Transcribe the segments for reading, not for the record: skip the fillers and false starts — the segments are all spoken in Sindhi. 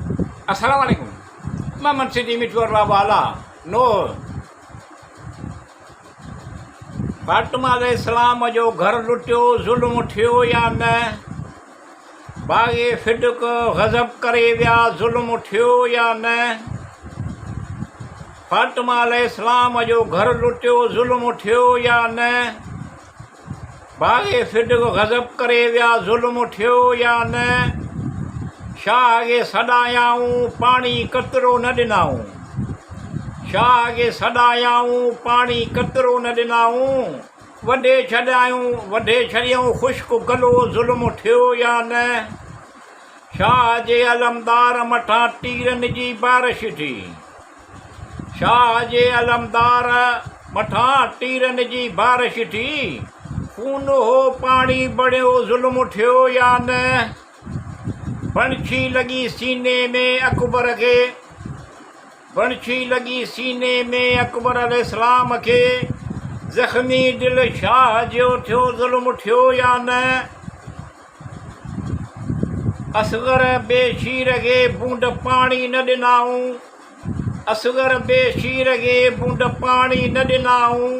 السلام عليڪم محمد سٽي مٺو ارباب والا نوح فاطمه عليه السلام جو گهر لٽيو ظلم ٿيو يا نه باغي فدق غضب ڪري ويا ظلم ٿيو يا نه فاطمه عليه السلام جو گهر لٽيو ظلم ٿيو يا نه باغي فدق غضب ڪري ويا ظلم ٿيو يا نه شاهه کي سڏايائون پاڻي قطرو نه ڏنائون شاهه کي سڏايائون پاڻي قطرو نه ڏنائون وڍي ڇڏيائون وڍي ڇڏيائون خشڪ گلو ظلم ٿيو يا نه شاهه جي علمدار مٿان تيرن جي بارش ٿي شاهه جي علمدار مٿان تيرن جي بارش ٿي خون هو پاڻي بڻيو ظلم ٿيو يا نه بڻڇي لڳي سيني ۾ اڪبر کي بڻڇي لڳي سيني ۾ اڪبر عليه السلام کي، زخمي دل شاهه جو ٿيو ظلم ٿيو يا نه؟ اصغر بي شير کي بوند پاڻي نه ڏنائون، اصغر بي شير کي بوند پاڻي نه ڏنائون،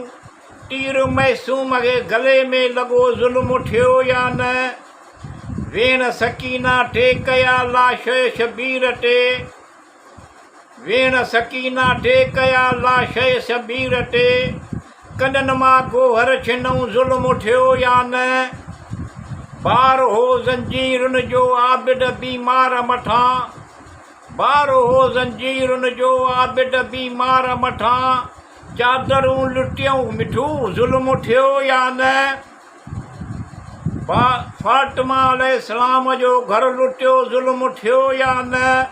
تير معصوم کي گلي ۾ لڳو ظلم ٿيو يا نه؟ ويڻ سڪينه ٽي ڪيا لاش شبير تي. ويڻ سڪينه ٽي ڪيا لاشئ شبير ٽي ڪنن مان گوهر ڇنئون ظلم ٿيو يا نه بار هو زنجيرن جو عابد بيمار مٿان بار هو زنجيرن جو عابد بيمار مٿان چادرون لٽيئون مٺو ظلم ٿيو يا نه فاطمه عليه السلام جو گهر لٽيو ظلم ٿيو يا نه؟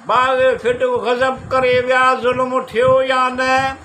باغ فٽ غضب ڪري ويا ظلم ٿيو يا نه؟